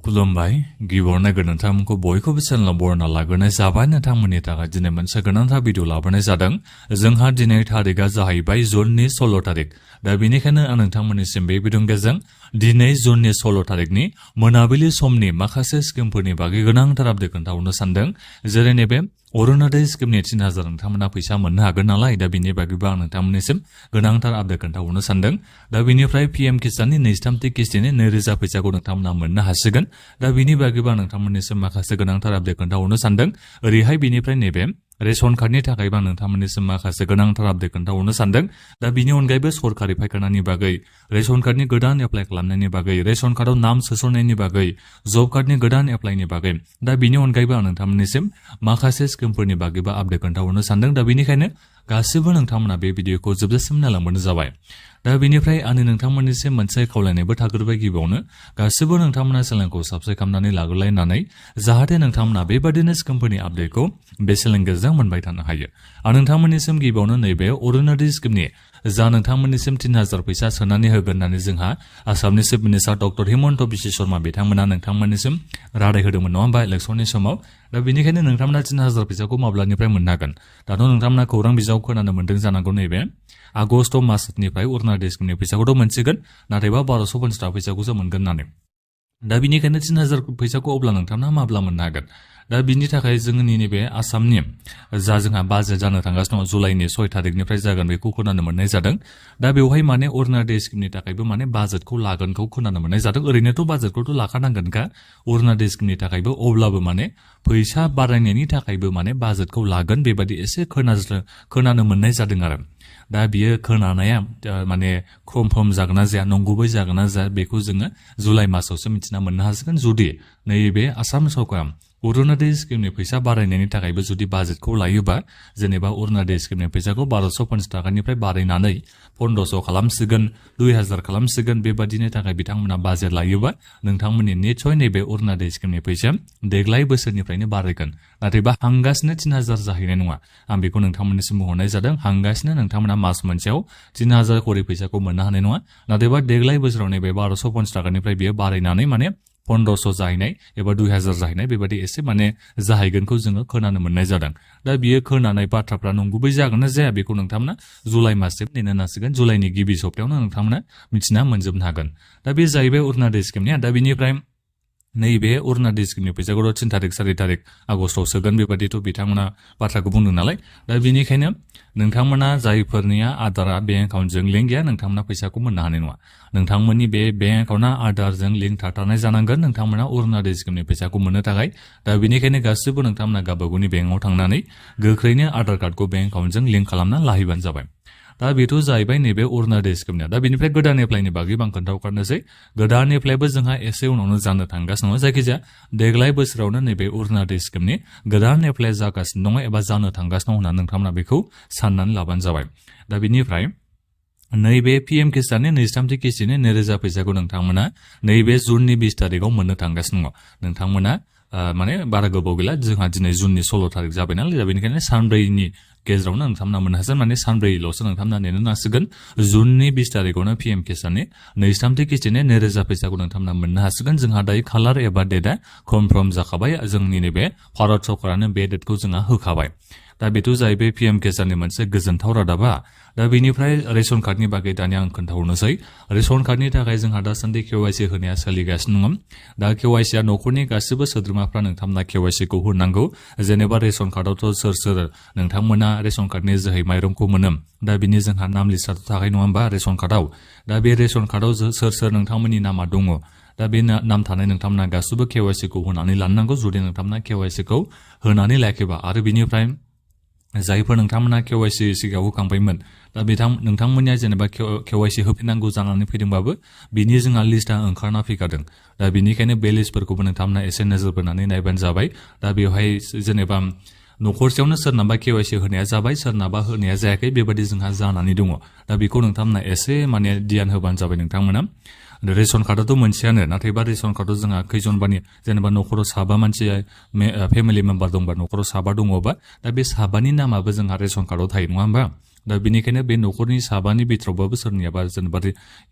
खुलुमबाय गिबियावनो नोंथांमोनखौ बयखौबो चेनेलाव बरायना लाग्रोनाय जाबाय। नोंथांमोननि थाखाय दिनै मोनसे गोनांथार भिडिअ लाबोनाय जादों। जोंहा दिनै थारिखआ जाहैबाय जुननि 16 थारिख। दा बेनिखायनो आं नोंथांमोननिसिम बे भिडिअनि गेजेरजों दिनै जुननि 16 थारिखनि मोनाबिलि समनि माखासे स्किमफोरनि बागै गोनांथार आपडेट खोन्थाहरनो सानदों। जेरै नैबे अरुणोदय स्किमनि 3000 नोंथांमोना फैसा मोननो हागोन नालाय, दा बेनि बागैबो आं नोंथांमोननिसिम गोनांथार आपडेट खोन्थाहरनो सानदों। दा बेनिफ्राय PM किसाननि 23 किस्तिनि 2000 फैसाखौ नोंथांमोना मोननो हासिगोन। दा बिनि बागैबो आं नोंथांमोननिसिम माखासे गोनांथार आपडेट खोन्थाहरनो सानदों। ओरैहाय बिनिफ्राय नैबे रेशन कार्डनि थाखायबो आं नोंथांमोननिसिम माखासे गोनांथार आपडेट खोन्थाहरनो सानदों। दा बिनि अनगायैबो सरकारि फायखानानि बागै, रेशन कार्डनि गोदान एप्लाइ खालामनायनि बागै, रेशन कार्डआव नाम सोसननायनि बागै, जब कार्डनि गोदान एप्लाइनि बागै, दा बिनि अनगायैबो आं नोंथांमोननिसिम माखासे स्किमफोरनि बागैबो आपडेट खोन्थाहरनो सानदों। दा बेनिखायनो गासिबो नोंथांमोना बे भिडिअखौ जोबजासिम नायलांबानो जाबाय। दा बेनिफ्राय आंनि नोंथांमोननिसिम मोनसे खावलायनायबो थाग्रोबाय। गिबियावनो गासिबो नोंथांमोना चेनेलखौ साबस्क्राइब खालामनानै लाग्रोलायनानै जाहाथे नोंथांमोना बेबादिनो स्किमफोरनि आपडेटखौ बे चेनेलनि गेजेरजों मोनबाय थानो हायो। आं नोंथांमोननिसिम गिबियावनो नैबे अरुणोदय स्किमनि जा नोंथांमोननिसिम 3000 फैसा सोनानै होगोन होननानै जोंहा आसामनि chief minister doctor Himanta Biswa Sharma बिथांमोना नोंथांमोननिसिम रादाय होदोंमोन नङा होमबा इलेक्सननि समाव। दा बेनिखायनो नोंथांमोना 3000 फैसाखौ माब्लानिफ्राय मोननो हागोन। दाथ' नोंथांमोना खौरां बिजाबाव खोनानो मोन्दों जानांगौ नैबे आगस्ट मासनिफ्राय अरुणोदय स्किमनि फैसाखौथ' मोनसिगोन, नाथायबा 1250 थाखा फैसाखौसो मोनगोन होननानै। दा बिनिखायनो 3000 फैसाखौ अब्ला नोंथांमोना माब्ला मोननो हागोन। दा बिनि थाखाय जोंनि नैबे आसामनि जा जोंहा बाजेट जानो थांगासिनो दङ, जुलाइनि 6 थारिखनिफ्राय जागोन बेखौ खोनानो मोननाय जादों। दा बेवहाय माने अरुणोदय स्किमनि थाखायबो माने बाजेटखौ लागोनखौ खोनानो मोननाय जादों। ओरैनोथ' बाजेटखौथ' लाखानांगोनखा अरुणोदय स्किमनि थाखायबो, अब्लाबो माने फैसा बारायनायनि थाखायबो माने बाजेटखौ लागोन बेबायदि एसे खोनानो मोननाय जादों आरो। दा बियो खोनानाया माने कनफार्म जागोन ना जाया, नंगुबै जागोन ना जाया, बेखौ जोङो जुलाइ मासावसो मिथिना मोननो हासिगोन। जुदि नैबे आसाम सरकारा अरुणोदय स्किमनि फैसा बारायनायनि थाखायबो जुदि बाजेटखौ लायोबा, जेनेबा अरुणोदय स्किमनि फैसाखौ 1250 थाखानिफ्राय बारायनानै 1500 खालामसिगोन, 2000 खालामसिगोन, बेबादिनि थाखाय बिथांमोना बाजेट लायोबा नोंथांमोननि निसय नैबे अरुणोदय स्किमनि फैसाया देग्लाय बोसोरनिफ्रायनो बारायगोन। नाथायबा हांगासिनो 3000 जाहैनाय नङा। आं बेखौ नोंथांमोननिसिम बुंहरनाय जादों। हांगासिनो नोंथांमोना मास मोनसेयाव 3000 खरि फैसाखौ मोननो हानाय नङा। नाथायबा देग्लाय बोसोराव नैबे 1250 थाखानिफ्राय बियो बारायनानै माने 1500 जाहैनाय एबा 2000 जाहैनाय बेबायदि एसे माने जाहैगोनखौ जोङो खोनानो मोननाय जादों। दा बियो खोनानाय बाथ्राफ्रा नंगुबै जागोन ना जाया बेखौ नोंथांमोना जुलाइ माससिम नेनो नांसिगोन। जुलाइनि गिबि सप्तायावनो नोंथांमोना मिथिना मोनजोबनो हागोन। दा बे जाहैबाय अरुणोदय स्किमनिया। दा बिनिफ्राय नैबे अरुणोदय स्किमनि फैसाखौथ' 3 थारिख 4 थारिख आगस्टआव सोगोन बेबादिथ' बिथांमोना बाथ्राखौ बुंदों नालाय। दा बेनिखायनो नोंथांमोना जायफोरनिया आधारा बेंक एकाउन्टजों लिंक गैया, नोंथांमोना फैसाखौ मोननो हानाय नङा। नोंथांमोननि बे बेंक एकाउन्टआ आधारजों लिंक थाथारनाय जानांगोन नोंथांमोना अरुणोदय स्किमनि फैसाखौ मोननो थाखाय। दा बेनिखायनो गासिबो नोंथांमोना गावबागावनि बेंकआव थांनानै गोख्रैनो आधार कार्डखौ बेंक एकाउन्टजों लिंक खालामना लाहैबानो जाबाय। दा बेथ' जाहैबाय नैबे अरुणोदय स्किमनिया। दा बेनिफ्राय गोदान एप्लाइनि बागैबो आं खोन्थाहरखानोसै। गोदान एप्लाइबो जोंहा एसे उनावनो जानो थांगासिनो दङ। जायखिजाया देग्लाय बोसोरावनो नैबे अरुणोदय स्किमनि गोदान एप्लाइ जागासिनो दङ एबा जानो थांगासिनो दङ होननानै नोंथांमोना बेखौ साननानै लाबानो जाबाय। दा बेनिफ्राय नैबे PM किसाननि 23 किस्तिनि 2000 फैसाखौ नोंथांमोना नैबे जुननि 20 थारिखआव मोननो थांगासिनो दङ। नोंथांमोना माने बारा गोबाव गैला, जोंहा दिनै जुननि 16 थारिख जाबाय नालाय। दा बेनिखायनो सानब्रैनि गेजेरावनो नोंथांमोना मोननो हागोन। माने सानब्रैल'सो नोंथांमोना नेनो नांसिगोन। जुननि 20 थारिखआवनो PM किसाननि 23 किस्तिनि 2000 फैसाखौ नोंथांमोना मोननो हासिगोन। जोंहा दायो खालार एबा डेटआ कनफार्म जाखाबाय। जोंनि नैबे भारत सरकारानो बे डेटखौ जोंहा होखाबाय। दा बेथ' जाहैबाय PM किसाननि मोनसे गोजोनथाव रादाबा। दा बेनिफ्राय रेशन कार्डनि बागै दानिया आं खोन्थाहरनोसै। रेशन कार्डनि थाखाय जोंहा दासान्दि KYC होनाया सोलिगासिनो दङ। दा KYCआ न'खरनि गासिबो सोद्रोमाफ्रा नोंथांमोना KYCखौ होनांगौ। जेनेबा रेशन कार्डआवथ' सोर नोंथांमोना रेशन कार्डनि जोहै माइरंखौ मोनो। दा बिनि जोंहा नाम लिस्टआथ' थाखाय नङा होमबा रेशन कार्डआव। दा बे रेशन कार्डआव सोर नोंथांमोननि नामा दङ। दा बे नाम थानाय नोंथांमोना गासिबो KYCखौ होनानै लानांगौ। जुदि नोंथांमोना KYCखौ होनानै लायाखैबा, आरो बिनिफ्राय जायफोर नोंथांमोना KYC सिगाङाव होखांबायमोन, दा नोंथांमोननिया जेनेबा KYC होफिननांगौ जानानै फैदोंबाबो बिनि जोंहा लिस्टआ ओंखारना फैखादों। दा बेनिखायनो बे लिस्टफोरखौबो नोंथांमोना एसे नोजोर बोनानै नायबानो जाबाय। दा बेवहाय जेनेबा न'खरसेयावनो सोरनाबा KYC होनाया जाबाय, सोरनाबा होनाया जायाखै, बेबायदि जोंहा जानानै दङ। दा बेखौ नोंथांमोना एसे माने ध्यान होबानो जाबाय नोंथांमोना। रेशन कार्डआथ' मोनसेयानो, नाथायबा रेशन कार्डआव जोंहा खैजनबानि जेनेबा न'खराव साबा मानसि फेमिलि मेम्बार दंबा, न'खराव साबा दङबा, दा बे साबानि नामाबो जोंहा रेशन कार्डआव थायो नङा होमबा। दा बेनिखायनो बे न'खरनि साबानि बिथोरावबाबो सोरनियाबा जेनेबा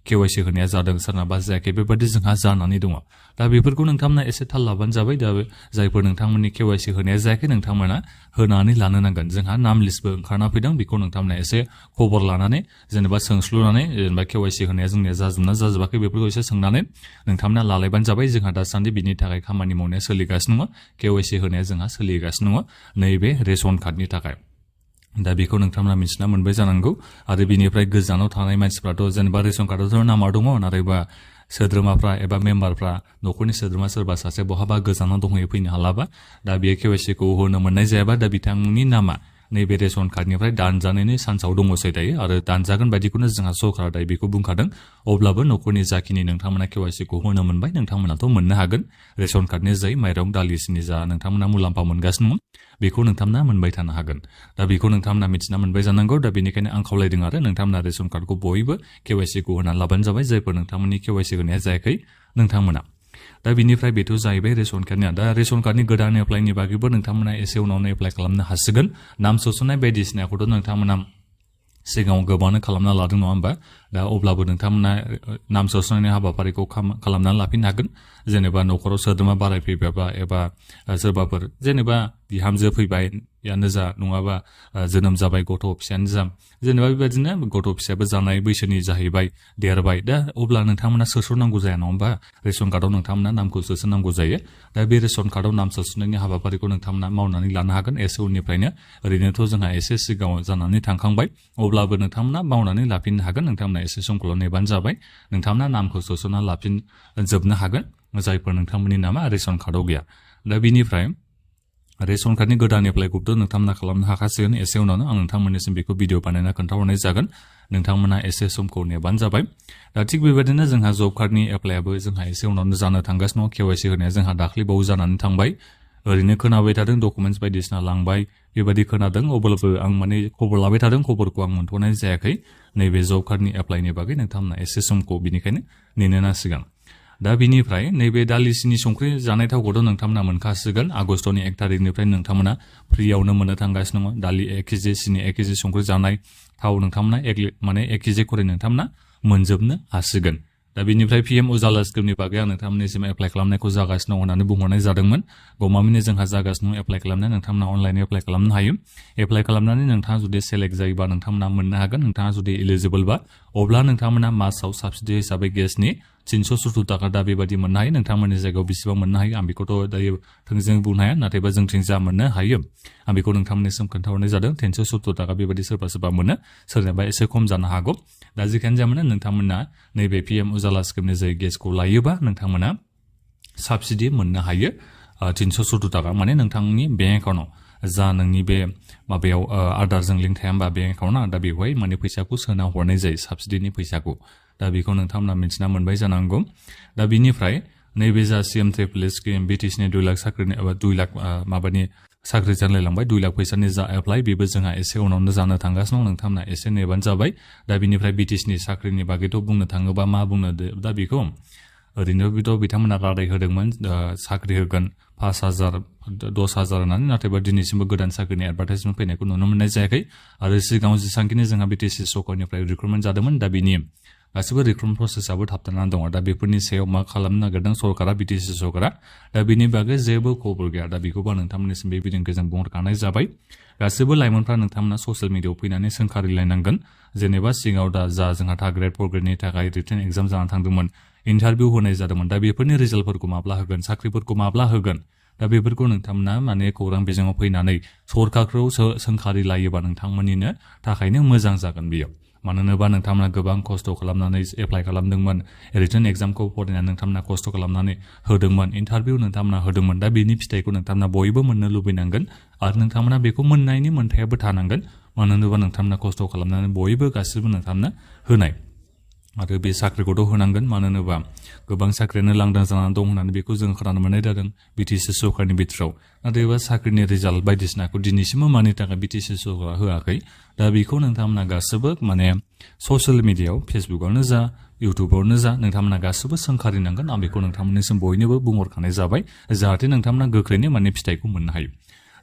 केवाइसि होनाया जादों सोरनाबा जायाखै बेबायदि जोंहा जानानै दङ दा बेफोरखौ नोंथांमोना एसे थाल लाबानो जाबाय दा जायफोर नोंथांमोननि केवाइसि होनाया जायाखै नोंथांमोना होनानै लानो नांगोन जोंहा नाम लिस्टबो ओंखारना फैदों बेखौ नोंथांमोना एसे खबर लानानै जेनेबा सोंस्लुनानै जेनेबा केवाइसि होनाया जोंनिया जाजोबना जाजोबाखै बेफोरखौ एसे सोंनानै नोंथांमोना लालायबानो जाबाय जोंहा दासान्दि बिनि थाखाय खामानि मावनाया सोलिगासिनो दङ केवाइसि होनाया जोंहा सोलिगासिनो दङ नैबे रेशन कार्डनि थाखाय दा बेखौ नोंथांमोना मिथिना मोनबाय जानांगौ आरो बिनिफ्राय गोजानाव थानाय मानसिफ्राथ' जेनेबा रेशन कार्डआवथ' नाम्बार दङ नाथायबा सोद्रोमाफ्रा एबा मेम्बारफ्रा न'खरनि सोद्रोमा सोरबा सासे बहाबा गोजानाव दंहैयो फैनो हालाबा दा बेयो केवाइसिखौ होनो मोननाय जायाबा दा बिथांनि नामा नैबे रेशन कार्डनिफ्राय दानजानायनि चान्सआव दङसै दायो आरो दानजागोन बायदिखौनो जोंहा सरकारा दायो बेखौ बुंखादों अब्लाबो न'खरनि जाखिनि नोंथांमोना केवाइसिखौ होनो मोनबाय नोंथांमोनाथ' मोननो हागोन रेशन कार्डनि जै माइरं दालिसिनि जा नोंथांमोना मुलाम्फा मोनगासिनो दं बेखौ नोंथांमोना मोनबाय थानो हागोन दा बेखौ नोंथांमोना मिथिना मोनबाय जानांगौ दा बेनिखायनो आं खावलायदों आरो नोंथांमोना रेशन कार्डखौ बयबो केवाइसिखौ होनानै लाबानो जाबाय जायफोर नोंथांमोननि केवाइसि होनाया जायाखै नोंथांमोना दा बिनिफ्राय बेथ' जाहैबाय रेशन कार्डनिया दा रेशन कार्डनि गोदान एप्लाइनि बागैबो नोंथांमोना एसे उनावनो एप्लाइ खालामनो हासिगोन नाम सोसननाय बायदिसिनाखौथ' नोंथांमोना सिगाङाव गोबाङानो खालामना लादों नङा होमबा दा अब्लाबो नोंथांमोना नाम सोसननायनि हाबाफारिखौ खालामनानै लाफिननो हागोन जेनेबा न'खराव सोद्रोमा बारायफैबायबा एबा सोरबाफोर जेनेबा बिहामजो फैबायानो जा नङाबा जोनोम जाबाय गथ' फिसायानो जा जेनेबा बेबायदिनो गथ' फिसायाबो जानाय बैसोनि जाहैबाय देरबाय दा अब्ला नोंथांमोना सोसननांगौ जाया नङा होमबा रेशन कार्डआव नोंथांमोना नामखौ सोसननांगौ जायो दा बे रेशन कार्डआव नाम सोसननायनि हाबाफारिखौ नोंथांमोना मावनानै लानो हागोन एसे उननिफ्रायनो ओरैनोथ' जोंहा एसे सिगाङाव जानानै थांखांबाय अब्लाबो नोंथांमोना मावनानै लाफिननो हागोन नोंथांमोना एसे समखौल' नेबानो जाबाय नोंथांमोना नामखौ सोसनना लाफिनजोबनो हागोन जायफोर नोंथांमोननि नामा रेशन कार्डआव गैया दा बिनिफ्राय रेशन कार्डनि गोदान एप्लाइखौथ' नोंथांमोना खालामनो हाखासिगोन एसे उनावनो आं नोंथांमोननिसिम बेखौ भिडिअ बानायना खोन्थाहरनाय जागोन नोंथांमोना एसे समखौ नेबानो जाबाय दा थिग बेबायदिनो जोंहा जब कार्डनि एप्लाइआबो जोंहा एसे उनावनो जानो थांगासिनो दं केवाइसि होनाया जोंहा दाख्लैबावै जानानै थांबाय ओरैनो खोनाबाय थादों डकुमेन्टस बायदिसिना लांबाय बेबायदि खोनादों अब्लाबो आं माने खबर लाबाय थादों खबरखौ आं मोनथ'नाय जायाखै नैबे जब कार्डनि एप्लाइनि बागै नोंथांमोना एसे समखौ बिनिखायनो नेनो नांसिगोन दा बिनिफ्राय नैबे दालिसिनि संख्रि जानाय थावखौथ' नोंथांमोना मोनखासिगोन आगस्टनि 1 तारिखनिफ्राय नोंथांमोना फ्रियावनो मोननो थांगासिनो दङ दालि 1 केजि सिनि 1 केजि संख्रि जानाय थाव नोंथांमोना 1 केजि खरै नोंथांमोना मोनजोबनो हासिगोन दा बिनिफ्राय पिएम उजाला स्किमनि बागै आं नोंथांमोननिसिम एप्लाइ खालामनायखौ जागासिनो दं होननानै बुंहरनाय जादोंमोन गमामायैनो जोंहा जागासिनो दं एप्लाइ खालामनाय नोंथांमोना अनलाइन एप्लाइ खालामनो हायो एप्लाइ खालामनानै नोंथाङा जुदि सेलेक्ट जायोबा नोंथांमोना मोननो हागोन नोंथाङा जुदि एलिजिबोलबा अब्ला नोंथांमोना मासाव साबसिडि हिसाबै गेसनि 370 टाका दा बेबायदि मोननो हायो नोंथांमोननि जायगायाव बेसेबां मोननो हायो आं बेखौथ' दायो थोंजों बुंनो हाया नाथायबा जोंथिं जा मोननो हायो आं बेखौ नोंथांमोननिसिम खोन्थाहरनाय जादों 370 टाका बेबायदि सोरबा सोरबा मोनो सोरनिबा एसे खम जानो हागौ दा जिखियानो जाया मानो नोंथांमोना नैबे पिएम उजाला स्किमनि जाय गेसखौ लायोबा नोंथांमोना साबसिडि मोननो हायो 370 टाका माने नोंथांनि बेंक एकाउन्टआव जा नोंनि बे माबायाव आधारजों लिंक थाया होमबा बेंक एकाउन्टआ दा बेवहाय माने फैसाखौ सोना हरनाय जायो साबसिडिनि फैसाखौ दा बेखौ नोंथांमोना मिथिना मोनबाय जानांगौ दा बिनिफ्राय नैबे जा सीएम ट्रिपल स्किम बिटिसिनि 2 लाख साख्रिनि एबा 2 लाख माबानि साख्रि जालायलांबाय 2 लाख फैसानि जा एप्लाइ बेबो जोंहा एसे उनावनो जानो थांगासिनो दं नोंथांमोना एसे नेबानो जाबाय दा बिनिफ्राय बिटिसिनि साख्रिनि बागैथ' बुंनो थाङोबा मा बुंनो दा बेखौ ओरैनोथ' बिथांमोना रादाय होदोंमोन साख्रि होगोन 5,000 10,000 होननानै नाथायबा दिनैसिमबो गोदान साख्रिनि एडभार्टाइजमेन्ट फैनायखौ नुनो मोननाय जायाखै आरो सिगाङाव जेसांखिनि जोंहा बिटिसि सरकारनिफ्राय रिक्रुटमेन्ट जादोंमोन दा बिनि गासिबो रिक्रुटमेन्ट प्रसेसआबो थाबथानानै दङ दा बेफोरनि सायाव मा खालामनो नागिरदों सरकारा बिटिसि सरकारा दा बिनि बागै जेबो खबर गैया दा बेखौबा नोंथांमोननिसिम बे बिदिंखौ जों बुंहरखानाय जाबाय गासिबो लाइमोनफ्रा नोंथांमोना ससियेल मिडियायाव फैनानै सोंखारिलायनांगोन जेनेबा सिगाङाव दा जा जोंहा थार्ड ग्रेड 4 ग्रेडनि थाखाय रिटेन एग्जाम जानानै थांदोंमोन इन्टारभिउ होनाय जादोंमोन दा बेफोरनि रिजाल्टफोरखौ माब्ला होगोन साख्रिफोरखौ माब्ला होगोन दा बेफोरखौ नोंथांमोना माने खौरां बिजोङाव फैनानै सरकारखौ सोंखारिलायोबा नोंथांमोननिनो थाखायनो मोजां जागोन बियो मानो होनोबा नोंथांमोना गोबां खस्थ' खालामनानै एप्लाइ खालामदोंमोन रिटेन एग्जामखौ फरायनानै नोंथांमोना खस्थ' खालामनानै होदोंमोन इन्टारभिउ नोंथांमोना होदोंमोन दा बेनि फिथाइखौ नोंथांमोना बयबो मोननो लुबैनांगोन आरो नोंथांमोना बेखौ मोननायनि मोन्थायाबो थानांगोन मानो होनोबा नोंथांमोना खस्थ' खालामनानै बयबो गासिबो नोंथांमोना होनाय आरो बे साख्रिखौथ' होनांगोन मानो होनोबा गोबां साख्रियानो लांदां जानानै दं होननानै बेखौ जों खोनानो मोननाय जादों बिटिसि सरकारनि बिथोराव नाथायबा साख्रिनि रिजाल्ट बायदिसिनाखौ दिनैसिमबो मानि थाखाय बिटिसि सरकारा होआखै दा बेखौ नोंथांमोना गासिबो माने ससियेल मिडियायाव फेसबुकआवनो जा इउटुबावनो जा नोंथांमोना गासिबो सोंखारिनांगोन आं बेखौ नोंथांमोननिसिम बयनोबो बुंहरखानाय जाबाय जाहाथे नोंथांमोना गोख्रैनो माने फिथाइखौ मोननो हायो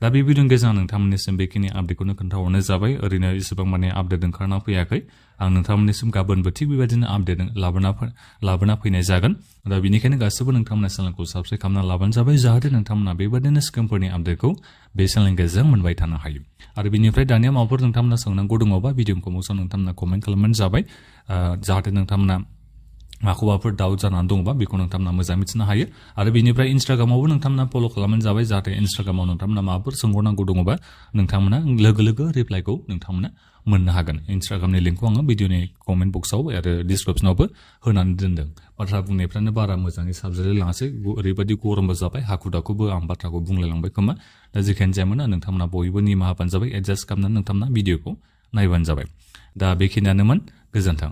दा बे भिडिअनि गेजेरजों नोंथांमोननिसिम बेखिनि आपडेटखौनो खोन्थाहरनाय जाबाय ओरैनो इसेबां माने आपडेट ओंखारना फैयाखै आं नोंथांमोननिसिम गाबोनबो थिग बेबायदिनो आपडेट लाबोना फैनाय जागोन दा बेनिखायनो गासिबो नोंथांमोना चेनेलखौ साबस्क्राइब खालामना लाबानो जाबाय जाहाथे नोंथांमोना बेबायदिनो स्किमफोरनि आपडेटखौ बे चेनेलनि गेजेरजों मोनबाय थानो हायो आरो बेनिफ्राय दानिया माबाफोर नोंथांमोना सोंनांगौ दङबा भिडिअखौ मोजां नोंथांमोना कमेन्ट खालामबानो जाबाय जाहाथे नोंथांमोना माखौबाफोर डाउट जानानै दङबा बेखौ नोंथांमोना मोजाङै मिथिनो हायो आरो बेनिफ्राय इन्स्टाग्रामावबो नोंथांमोना फल' खालामबानो जाबाय जाहाथे इन्स्टाग्रामाव नोंथांमोना माबाफोर सोंहरनांगौ दङबा नोंथांमोना लोगो रिप्लाइखौ नोंथांमोना मोननो हागोन इन्स्टाग्रामनि लिंकखौ आङो भिडिअनि कमेन्ट बक्सआव आरो डिसक्रिपसनावबो होनानै दोनदों बाथ्रा बुंनायफ्रानो बारा मोजाङै साबजेक्टै लाङासै ओरैबायदि गरमबो जाबाय हाखु दाखुबो आं बाथ्राखौ बुंलायलांबाय खोमा दा जेखियानो जायामोन नोंथांमोना बयबो निमाहा होबानो जाबाय एडजास्ट खालामनानै नोंथांमोना भिडिअखौ नायबानो जाबाय दा बेखिनियानोमोन गोजोन्थों